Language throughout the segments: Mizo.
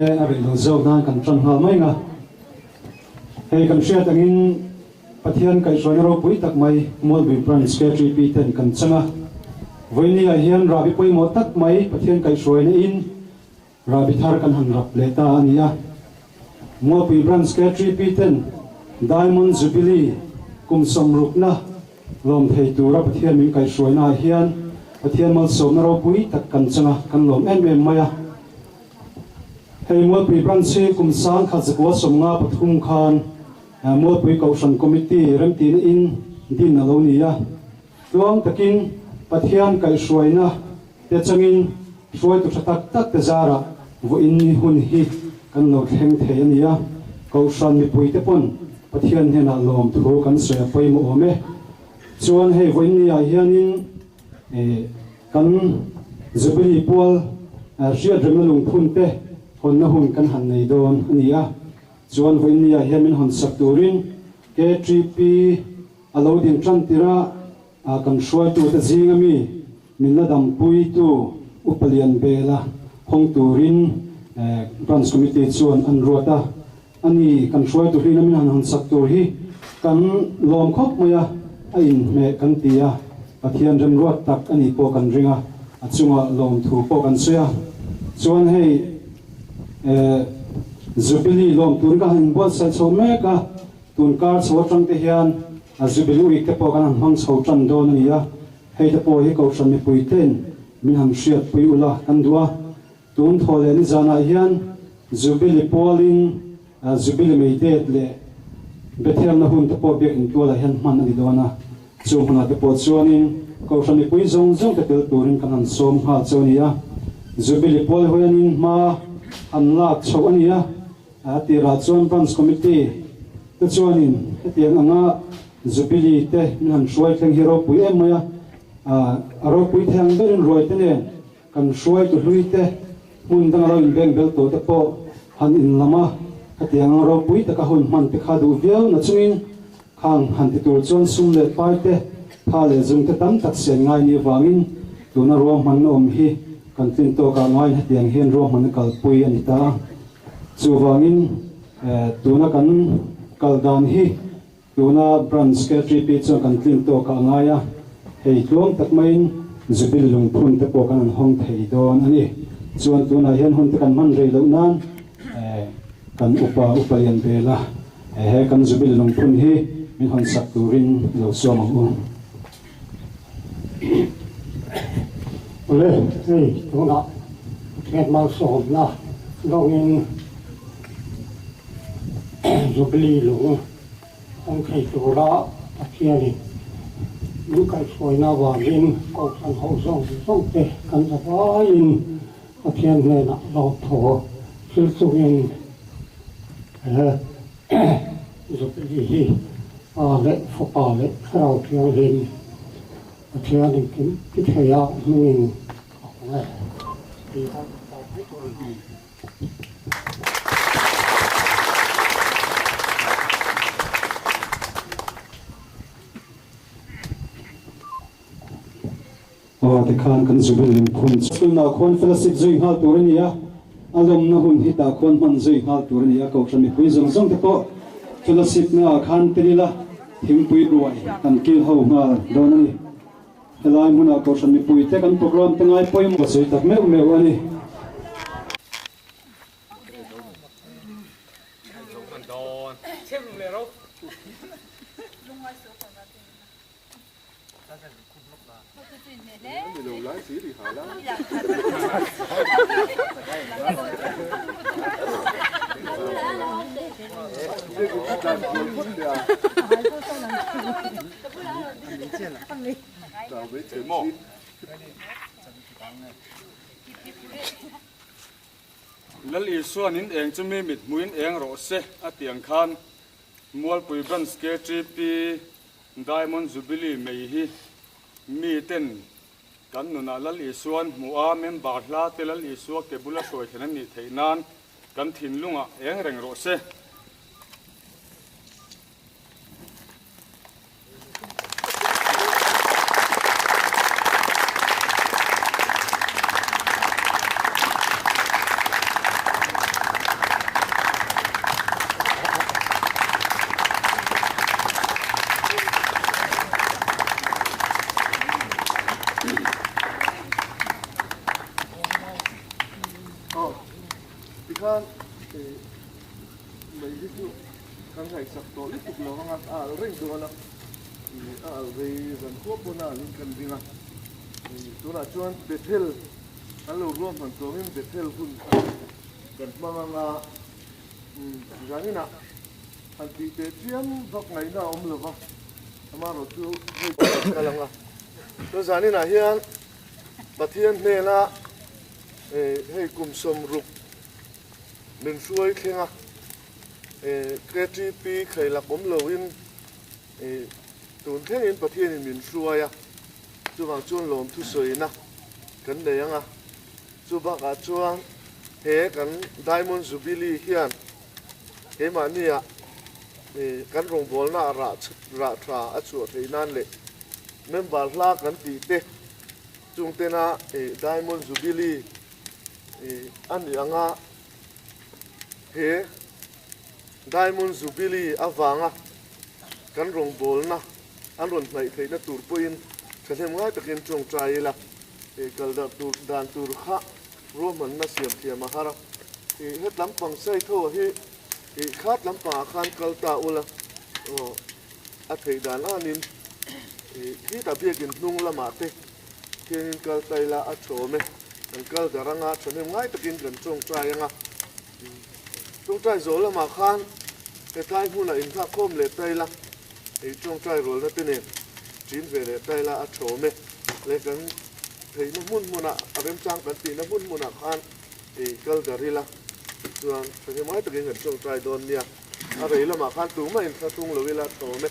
A rih lo zawk nan kan tan nghal mai nga. Hei kan hriat angin Pathian kaihhruaina ropui tak mai Mualbui Branch KTP ten kan chang a. Vawiini ah hian rahbi pawimawh tak mai Pathian kaihhruaina in rahbi thar kan han rap leh ta a ni a. Mualpui Branch KTP ten Diamond Jubilee kum sawmrukna lawm thei tura Pathian min kaihhruaina ah hian Pathian malsawmna ropui tak kan chang a, kan lawm em em mai a. Hei Mualpui Branch hi kum 1953 khan Mualpui Kohhran Committee remtihna in din a lo ni a. Tluang takin Pathian kaihhruaina te changin hruaitu tha tak tak te zarah vawiin ni hun hi kan lo thleng thei a ni a. Kohhran mipuite pawn Pathian hnenah lawmthu kan sawi a pawimawh awm e. Chuan hei vawiin ni ah hianin Kan Jubilee pual hriat remna lungphun te hawnna hun kan han nei dawn a ni a, chuan vawiin ni ah hian min hawn sak turin KTP a lo din tan tirh a kan hruaitute zinga mi min la dampuitu Upa Lianbela hawng turin Branch Committee chuan an ruat a. A ni, kan hruaitu hlina min han hawn sak tur hi kan lawm khawp mai a, a inhmeh kan ti a, Pathian remruat tak a nih pawh kan ring a, a chungah lawmthu pawh kan sawi a. Chuan hei eh Jubilee lawm turin ka han inbuatsaih chho mek a, tun kar chho atang te hian a Jubilee week te pawh kan han hmang chho tan dawn a ni a, hei te pawh hi Kohhran mipui ten min han hriatpui ula kan duh a. Tun thaw leh nizanah hian Jubilee pualin Jubilee meidet leh Bethelna hun te pawh biak intualah hian hman a ni dawn a, chu hmunah te pawh chuanin Kohhran mipui zawng zawng te tel turin kan han sawm nghal chauh a ni a. Jubilee pual huanin hma han lak chhoh a ni a, a tirah chuan Branch Committee te chuanin hetiang anga Jubilee te min han hruai thleng hi ropui em mai a, a ropui thei ang berin ruai te nen Kan hruaitu hlui te, hmun danga lo inbeng bel tawh te pawh han inlam a, khatiang ang ropui taka hun hman te kha duh viau na chungin khang han ti tur chuan sum leh pai te, tha leh zung te tam tak sian ngai ni avangin tuna ruahmanna awm hi kan tlin tawkah ngaiin hetiang hian ruahmanna kalpui a ni ta a. Chuvangin tuna kan kal dan hi Tuna Branch KTP chuan kan tlin tawk a ngai a, hei tluang tak maiin Jubilee lungphun te pawh kan han hawng thei dawn a ni. Chuan tunah hian hun te kan hman rei loh nan kan upa upa lian vel a, he kan Jubilee lungphun hi min hawn sak turin i lo sawm ang u. Awle, hei tunah Pathian malsawmna dawngin Jubilee lung hawng thei tura Pathianin min kaihhruaina avangin Kohhran ho zawng zawng te kan za vaiin Pathian hnenah lawmthaw thil chungin he Jubilee hi Pa leh Fapa leh Thlarau Thianghlim Pathianin kim ti theia hmingin ka hawng e tih a intar tur a ni. Aw tikhan kan Jubilee lungphun chu. Tunah khuan fellowship zui nghal tur a ni a, a lawmna hun hi tah khuan hman zui nghal tur a ni a, Kohhran mipui zawng zawng te pawh fellowship naah khan tel ila thingpui ruai kan kil ho nghal dawn a ni. Helai hmunah Kohhran mipui te kan programme te ngai pawimawh zui tak meuh meuh a ni. Lal Isuan in eng chu mi mit hmuin eng rawh se a ti ang khan Mualpui Branch KTP Diamond Jubilee mei hi mi ten kan nunah Lal Isuan hmuh a, member hla te Lal Isua ke bula hruai thlen an nih theih nan kan thinlungah eng reng rawh se. Tikhan mai hi chu kan ngaihsak tawh lutuk lo anga a alh reng dawn a, a alh rei zan khua pawn a alhin kan ring a. Tunah chuan Bethel kan lo ruahman tawngin Bethel hun kha kan hmang anga zaninah han tih teh chiam vak ngaihna a awm lo va, amaherawhchu hei kan kal anga chuan zaninah hian Pathian hnena hei kum 60 min hruai thleng a, KTP khailak awm loin tun thlengin Pathianin min hruai a, chuvang chuan lawmthu sawina kan nei ang a, chu bakah chuan he kan Diamond Jubilee hian keimahnia kan rawngbawlna rah tha a chhuah theih nan leh Member hla kan tih te chung tena Diamond Jubilee a nih anga he Diamond Jubilee avanga kan rawngbawlna an rawn hnaih theihna tur pawhin thahnem ngai takin tawngtai ila kal darh tur dan tur kha ruahmanna siam thiam a har a. Het lampang Saitho hi khat lampangah khan kal ta ula aw. A theih dan anin khitah biakin hnung lamah te khianin kal ta ila a thawm e. Kan kal dar anga thahnem ngai takin kan tawngtai anga tawngtai zawh lamah khan hetlai hmunah inghak khawm leh ta ila hei tawngtai rualna te nen chin ve leh ta ila a thawm e. Leh kan theihna hmun hmunah a remchang kan tihna hmun hmunah khan kal dar ila chuan thahnem ngai takin kan tawngtai dawn nia. A rei lamah khan tumah in thla tung lo ila tawm e.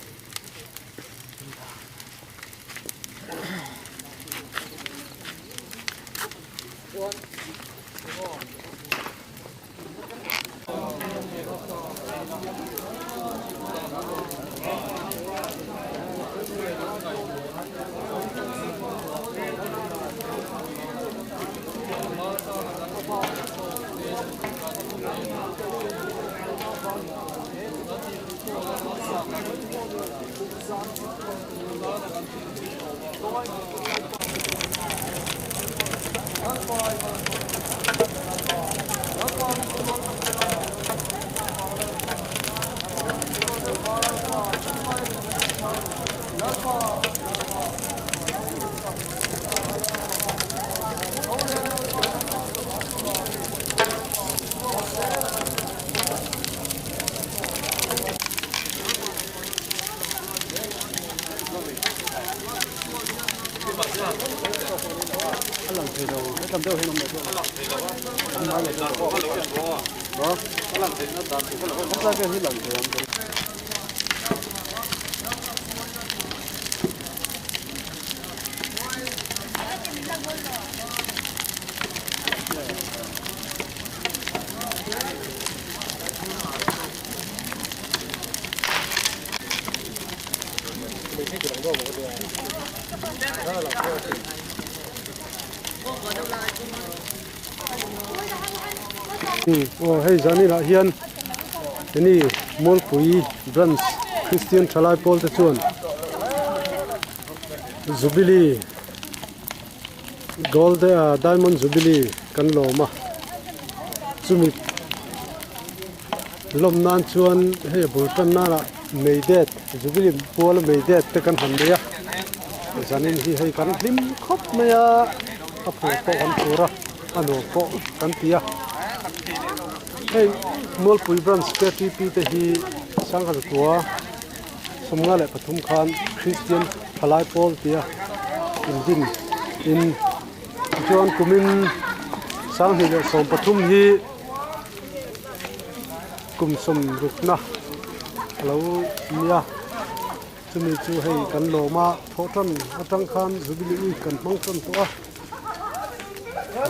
Aw hei zanin ah hian heni Mualpui Branch Christian thalai pawl te chuan Jubilee Gold Diamond Jubilee kan lawm a chumi lawm nan chuan hei a bul tan nanah mei det Jubilee puala mei det te kan han nei a zanin hi hei kan hlim khawp mai a a phur pawh kan phur a a nuam pawh kan ti a hei Mualpui Branch K T P te hi Sangha Zatua 53 khan Kristian thalai pawl tia indin in tichuan kumin 2013 hi kum sawmrukna a lo nia chumi chu hei kan lawm a thawh tan atang khan Jubilee week kan hmang tan tawh a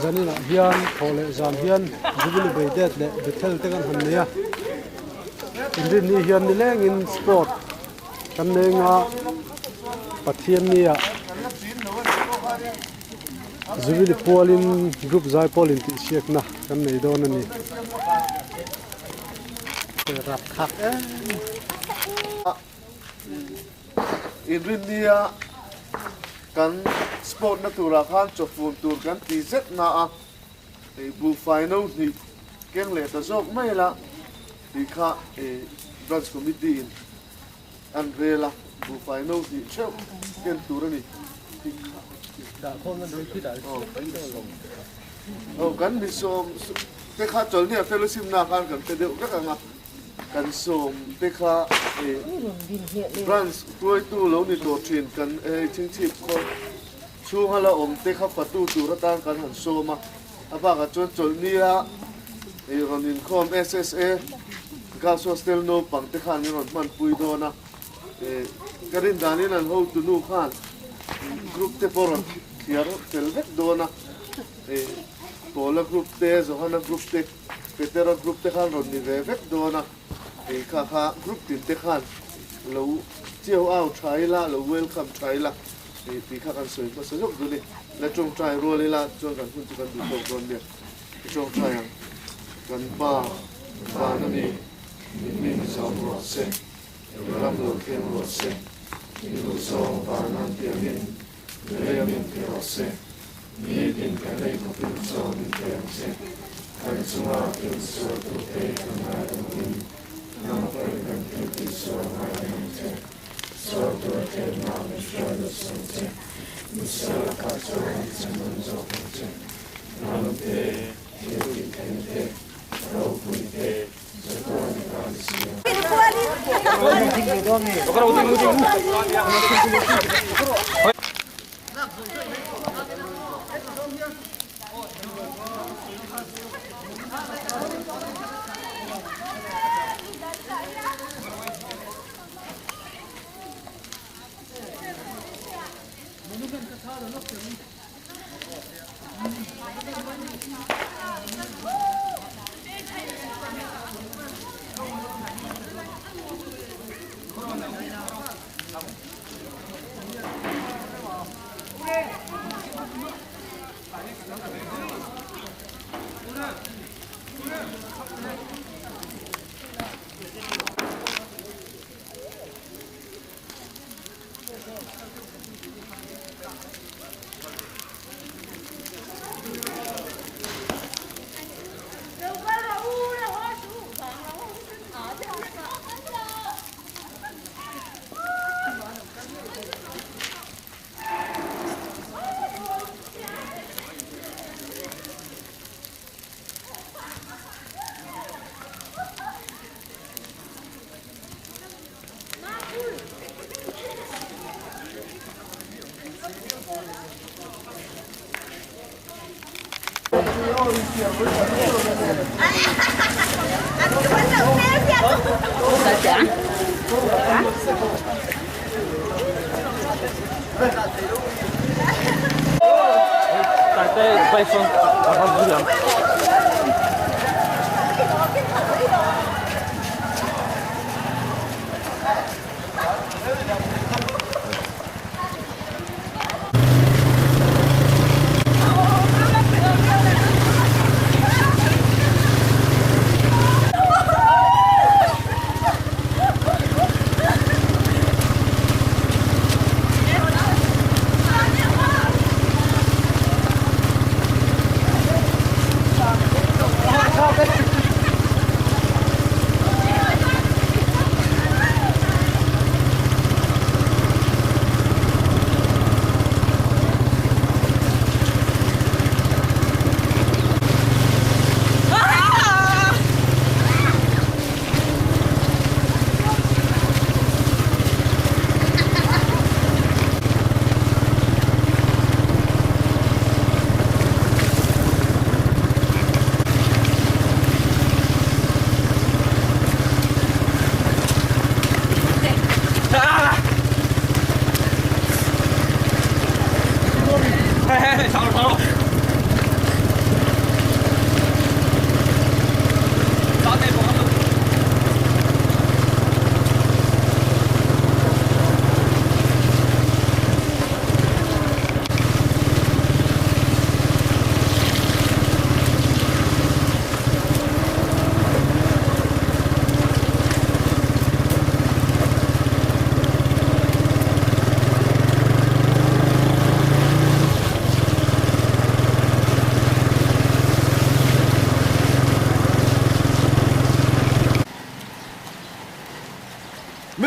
zaninah hian thawh leh zan hian Jubilee bei det leh Bethel te kan han nei a. Inrinni hian nilengin sport kan nei nga Pathiannia Jubilee pualin group zai pawl intihsiakna kan nei dawn a ni. Inrinnia kan sport na turah khan chawfun tur kan ti zet na a, hei buhfai no hnih. keng leh ta zawk mai la tih kha Branch Committee in an rel a, buhfai no hnih theuh ken tur a ni tih kha. Aw kan mi sawm te kha chawlhniah fellowship na khan kan pe deuh vek ang a, kan sawm te kha Branch hruaitu lo ni tawh thin kan hei chhingchhip khaw chhunga la awm te kha fatu tur atan kan han sawm a. A bakah chuan chawlhnia ih rawn inkhawm SSA Girls Hostel naupang te khan min rawn hmanpui dawn a, ih ka rin danin an hotu nu khan group te pawh rawn thliar fel vek dawn a, ih Paula group te, Johana group te, Petera group te khan rawn ni ve vek dawn a, ih kha kha group tin te khan lo chiau au tha ila, lo welcome tha ila. Tih tih kha kan sawi hmasa zawk dun i, la tawngtai rual ila chuan kan hun chu kan duh tawk dawn nia. I tawngtai ang. Kan Pa, van a ni, i hming zau rawh se, i ram lo thleng rawh se, i duh zawng van an tiangin lei a min ti rawh se, nitin kan ei khawpin chaw min pe ang che, kan chunga thil sualtute kan ngaidam in nang pawhin kan thil tihsual ngaidam ang che.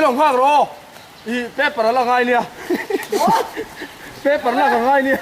lo nghak rawh aw. I paper a la ngai nia. Paper lak a ngai nia.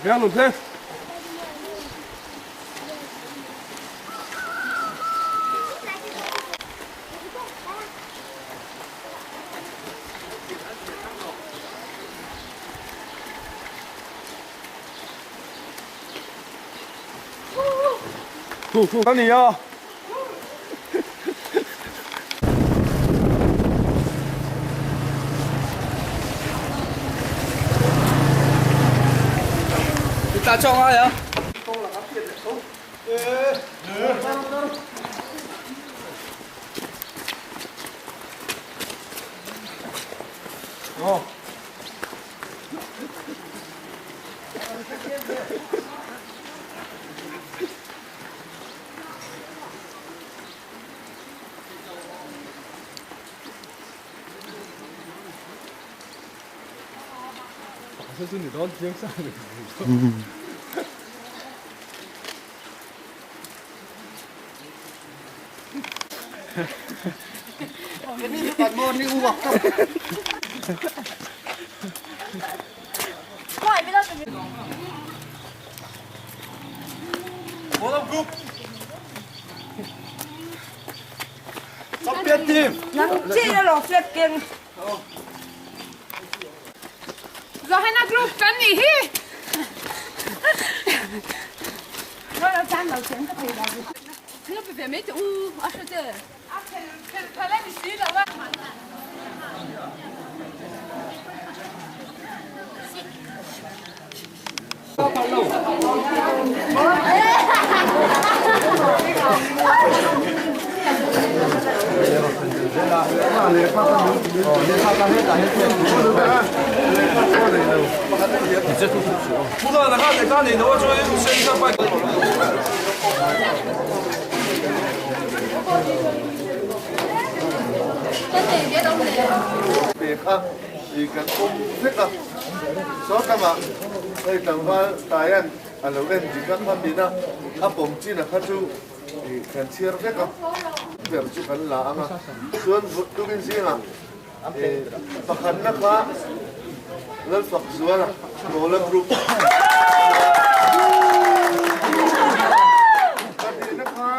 Veng lun thleng. A ni a. Ta cho ngai a. Oh. Johanna Group kan nih hi. Pek a, i kan pawm vek a, saw tlangah hei tlangval Taian a lo en dik a, kha mina a pawm chin a kha chu i kan chhiar vek a, ber chu kan la ang a, chuan tukin zingah i pakhatna kha Lalfakzuala Hnawla Group pahnihna kha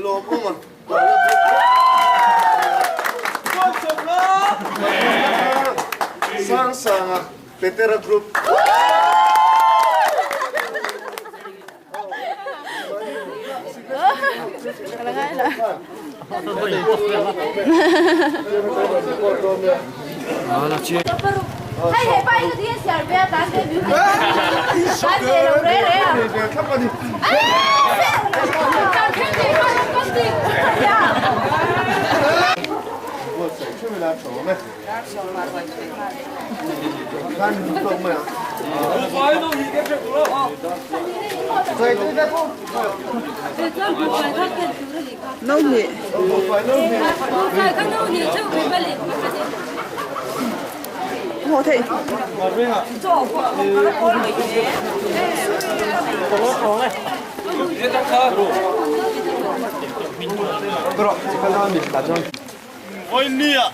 Lawmawma Hnawla Group pathumna kha Sangsanga Petera Group. Vawinia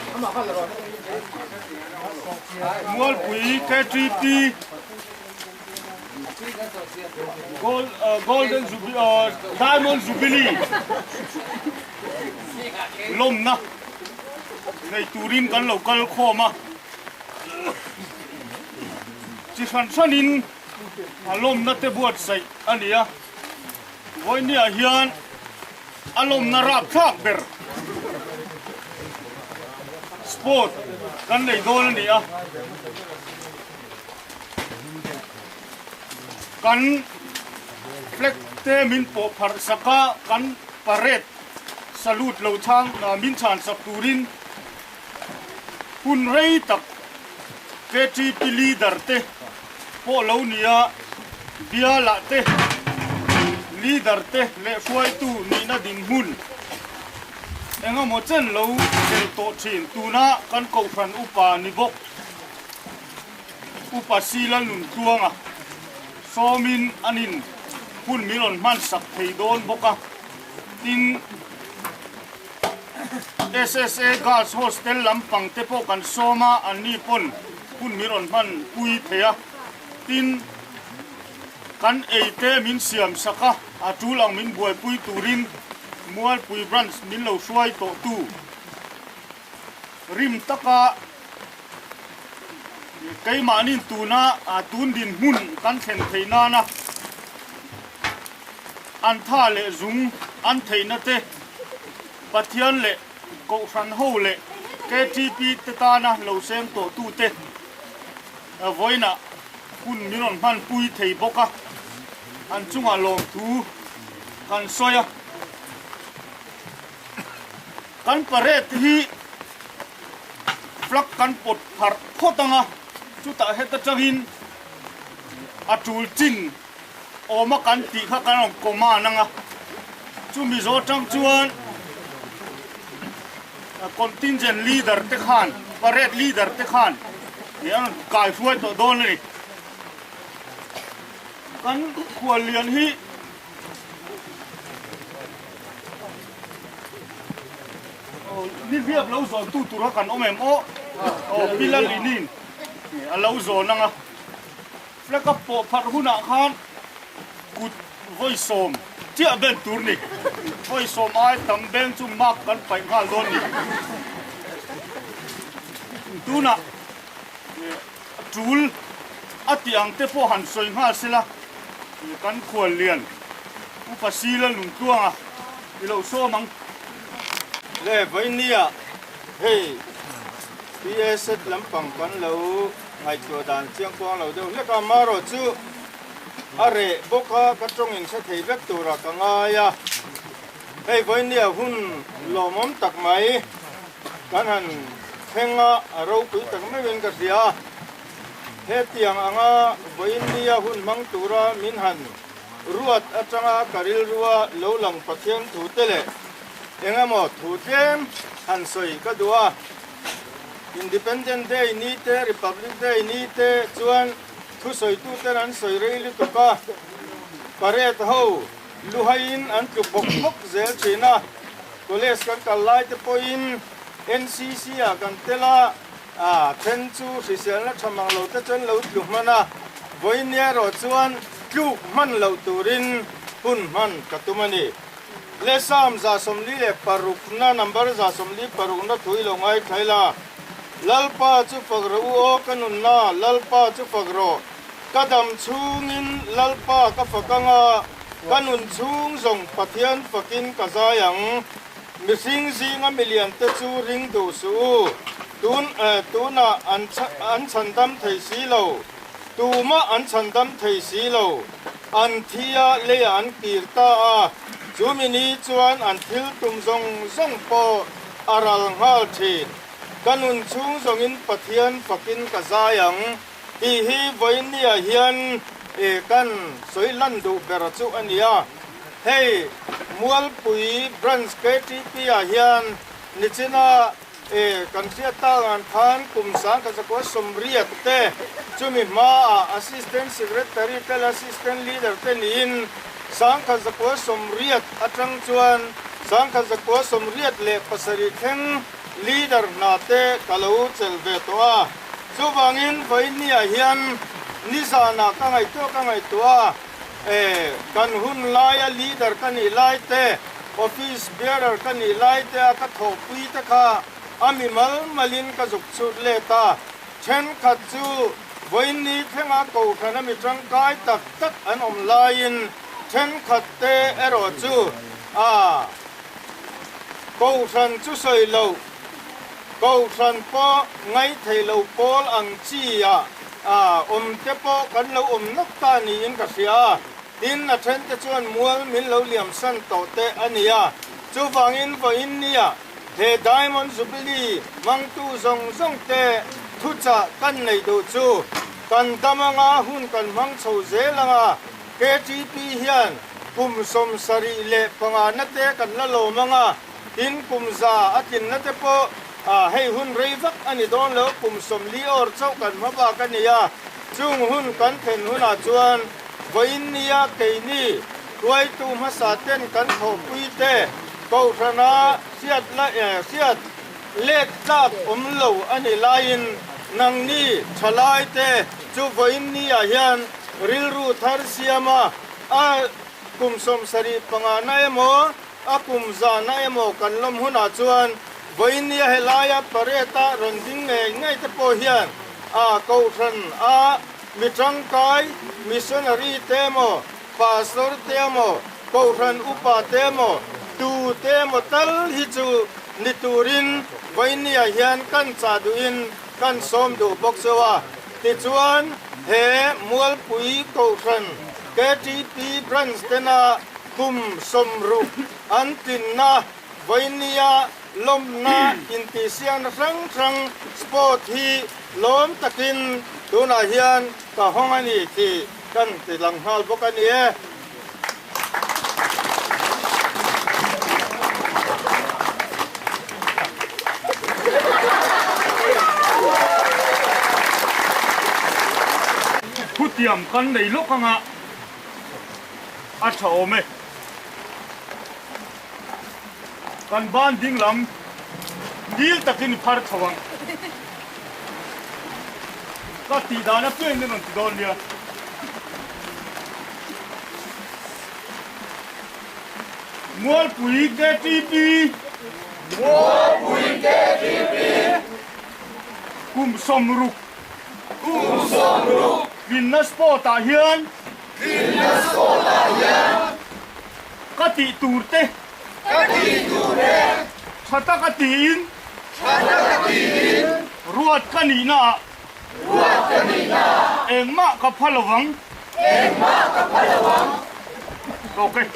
Mualpui KTP Gold Golden Jubilee Diamond Jubilee lawmna nei turin kan lo kal khawm a, chi hran hranin a lawmna te buatsaih a ni a, Vawinia hian. A lawmna rapthlak ber sport kan nei dawn a ni a. Kan flag te min pawh pharh sak a, kan parade salute lo chhang min chhan sak turin hun rei tak KTP leader te pawh lo ni a, bialah te leader te leh hruaitu nihna dinhmun engemaw chen lo tel tawh thin. Tuna kan kohhran upa ni bawk Upa Sila Nuntluanga sawmin an in hun min rawn hman sak thei dawn bawk a, tin SSA Girls Hostel lampang te pawh kan sawm a, anni pawn hun min rawn hman pui thei a, tin kan ei te min siam sak a, a tul ang min buaipui turin Mualpui Branch min lo hruai tawh tu rim taka keimahnin tuna tun dinhmun kan thlen theih nana an tha leh zung an theihna te Pathian leh Kohhran ho leh KTP te tana lo seng tawh tute vawiinah hun min rawn hmanpui thei bawk a, an chungah lawmthu kan sawi a. Kan parade hi flag kan pawt pharh phawt ang a, chutah heta tangin a tul chin awma kan tih kha kan rawn command ang a, chumi zawh atang chuan contingent leader te khan, parade leader te khan an rawn kai hruai tawh dawn a ni. Kan khuallian hi. Ni hriat lo zawn tu tura kan awm em aw? Aw Pi Lalinin a lo zawn ang a, flag a pawh pharh hunah khan kut vawi sawm chiah ben tur ni. Vawi sawm ai tam beng chu mark kan paih nghal dawn ni. Tunah tul a tih ang te pawh han sawi nghal sela kan khual lian Upa Sila Lungtluanga i lo sawm ang. Le vawinia hei PA set lampang kan lo ngaihtuah dan chiang kuang lo deuh hlek a, marawh chu a reh bawk a, ka tawng in hre thei vek turah ka ngai a, hei vawinia hun lawmawm tak mai kan han thleng a, a ropui tak meuhin ka hria a, hetiang anga vawinia hun hmang tura min han Ruat atanga ka rilrua lo lang Pathian thu te leh eng emaw thu tlem han sawi ka duh a. Independent Day ni te, Republic Day ni te chuan thusawituten an sawi rei lutuk a, parade ho luhaiin an tlu bawk bawk zel thin a. College kan kal lai te pawhin NCC ah kan tel a, A then chu hriselna tha mang lo te chuan lo tlu hman a, vawiin erawh chuan tluk hman loh turin hun hman ka tum a ni. Le Psalm 146 na number 146 na thu i lo ngaithla ila, Lalpa chu fak rawh u aw ka nunna, Lalpa chu fak rawh. Ka dam chhungin Lalpa ka fak anga, ka nun chhung zawng Pathian fakin ka zai ang. Mihring zinga milian te chu ring duh suh u, tun tunah an an chhandam thei si lo, tumah an chhandam thei si lo, an thi a leiah an kir ta a, chumi ni chuan an thil tum zawng zawng pawh a ral nghal thin. Ka nun chhung zawngin Pathian fakin ka zai ang tih hi vawinia hian kan sawi lan duh ber chu a ni a. Hei Mualpui Branch KTP ah hian nichina e kan hriat tak ang khan kum sangkhat zakua sawmriat te chumi hmaah Assistant Secretary te leh Assistant Leader te niin 1980 atang chuan 1987 thleng Leader hna te ka lo chelh ve tawh a. Chuvangin vawiinniah hian nizanah ka ngaihtuah ka ngaihtuah a. E, kan hun laia leader ka nih lai te, office bearer ka nih lai te a ka thawhpui te kha a mi mal malin ka zuk chhut let a. Thenkhat chu vawiinni thlenga kohhran a mi tangkai tak tak an awm laiin thenkhat te erawh chu a. Kohhran chu sawi loh, Kohhran pawh ngaithei lo pawl ang chi ah awm te pawh kan lo awm nawk ta niin ka hria a, tin a then te chuan mual min lo liam san tawh te a ni a, chuvangin vawiin nia he Diamond Jubilee hmangtu zawng zawng te thuchah kan nei duh chu kan dam anga hun kan hmang chho zel anga KTP hian kum 75 na te kan la lawm anga tin kum 100 a tlinna te pawh hei hun rei vak a ni dawn lo kum 40 awr chauh kan hma bak a ni a, chung hun kan thlen hunah chuan vawiin nia keini hruaitu hmasa ten kan thawhpui te Kohhrana hriat la hriat let tlak awm lo a ni laiin nangni thalai te chu vawiin niah hian rilru thar siama a kum 75 na emaw a kum 100 na emaw kan lawm hunah chuan vawiin nia helaia parade-a rawn ding ngei ngei te pawh hian a Kohhran a mi tangkai missionary te emaw Pastor te emaw, Kohhran upa te emaw, tu te emaw tal hi chu ni turin Vainia hian kan chah duhin kan sawm duh bawk cheu a. Tichuan, he Mualpui Kohhran KTP Branch tena kum 60 an tlinna Vainia lawmna intihsiakna hrang hrang sport hi lawm takin tunah hian ka hawng a ni tih Kan ti lang nghal bawk a ni e. Thutiam kan nei lawk anga a tha awm e. Kan ban ding lam dil takin i phar chho ang. Ka tih dan apiangin a rawn ti dawn nia. Mualpui KTP. Mualpui KTP. Kum 60. Kum 60. Tlinna sport ah hian. Tlinna sport ah hian. Ka tih tur te. Ka tih tur te. Tha taka tiin. Tha taka tiin. Ruat ka nihna ah. Ruat ka nihna ah. Engmah ka pha lo ang. Engmah ka pha lo ang. Okay.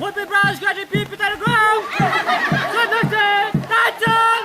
Woodbury Branch KTP Potato Ground! Titan!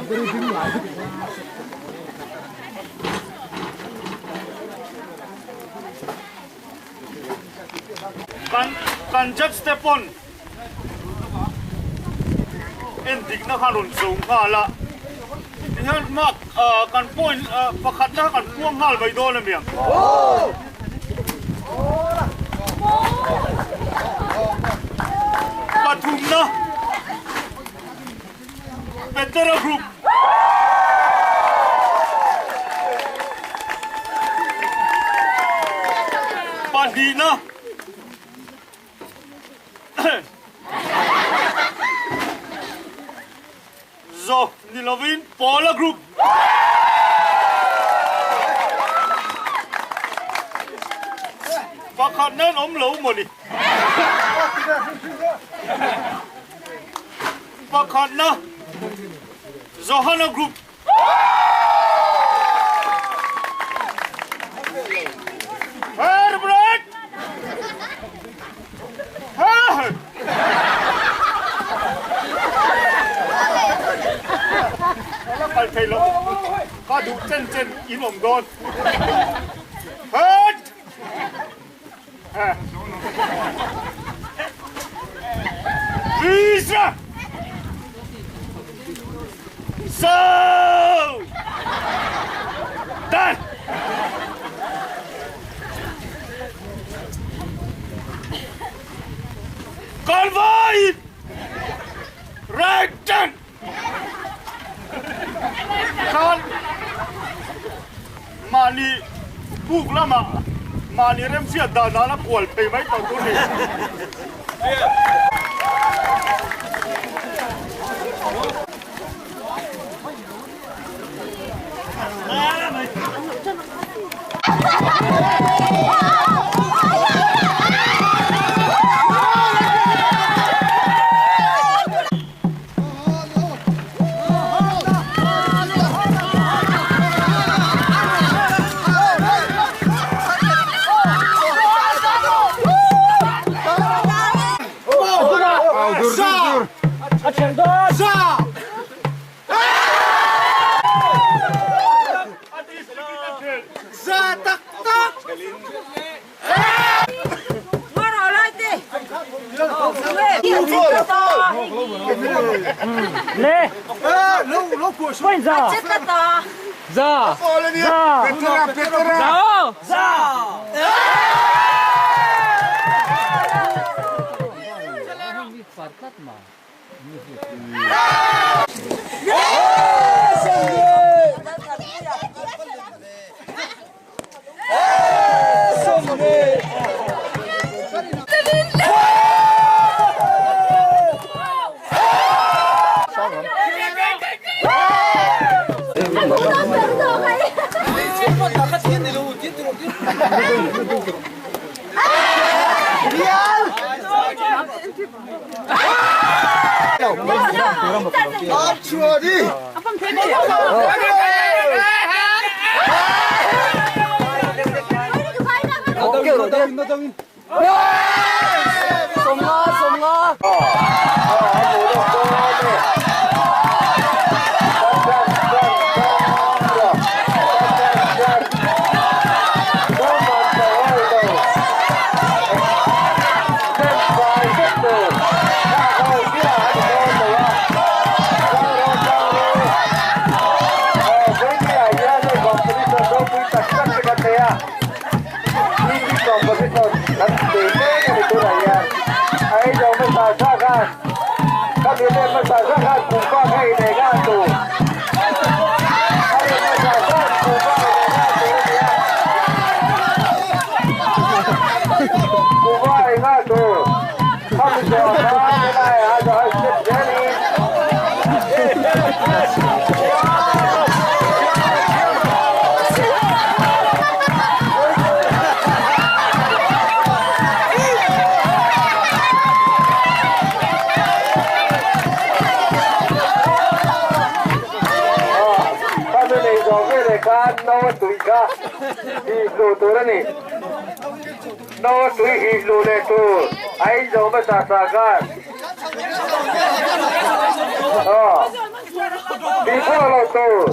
Kan kan judge te pawn en dikna khan rawn zo nghal a, tihian mark kan point pakhatna kha kan puang nghal mai dawn a miang. Pathumna Petera Group. Pahnihna Zo ni lovin Paula Group. Pakhat nan awm lo mawni. Pakhatna Johana Group. Herbert! La kal thei lo. Ka duh chen chen in awm dawn. Hert! Visa! So! Dan! Convoy! Right turn! Khan mahni puk lamah mahni remhriat dan dan a kual phei mai tawh tur ni. Tihchhuah loh tur.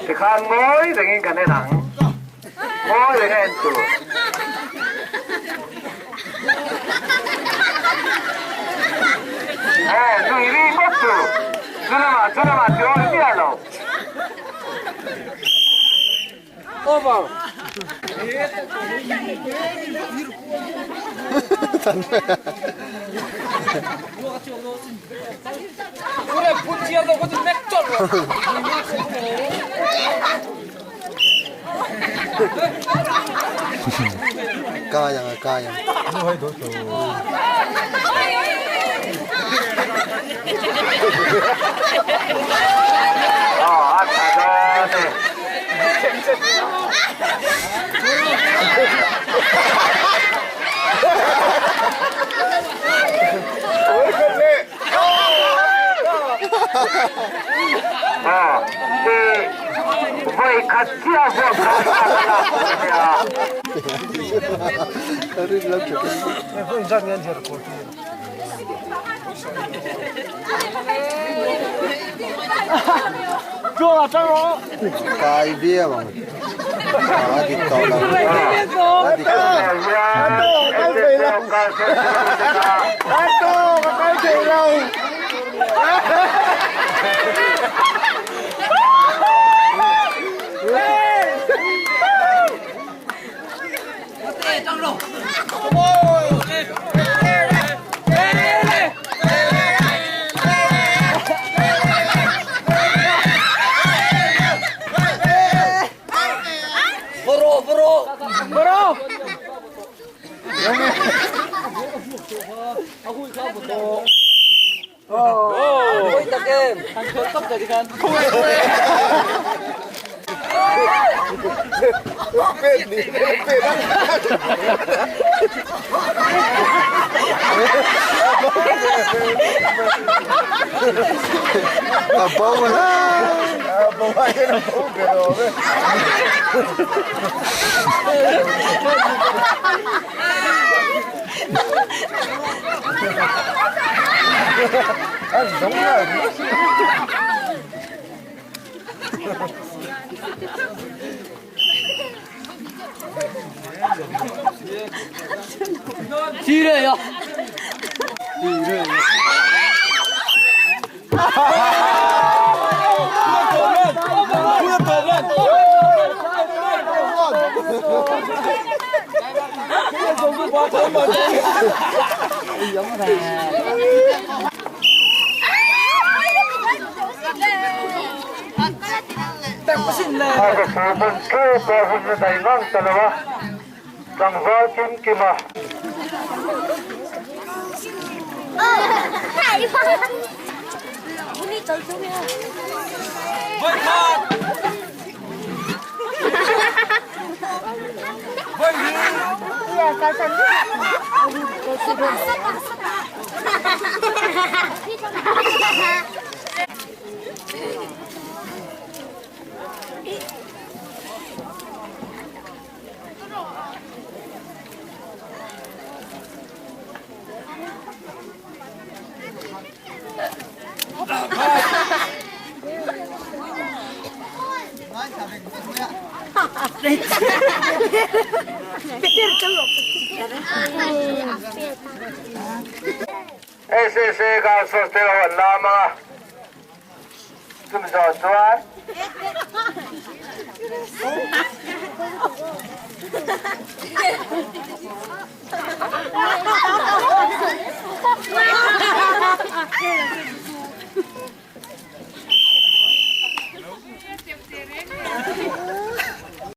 Tikhan ngawi rengin kan en ang. Ngawi reng a en tur. Eh, nui ri ngawt chu. Chu lamah, chu lamah ti awl miah lo. Over. Kai ang kai ang. Kai bia bằng. À, thịt to lắm. À, thịt to lắm. A bo la. A bo ai na bo pero. À, giống rồi. Tlangval kimkima. SSA Girls Hostel ho an lam ang a, chumi zawh chuan.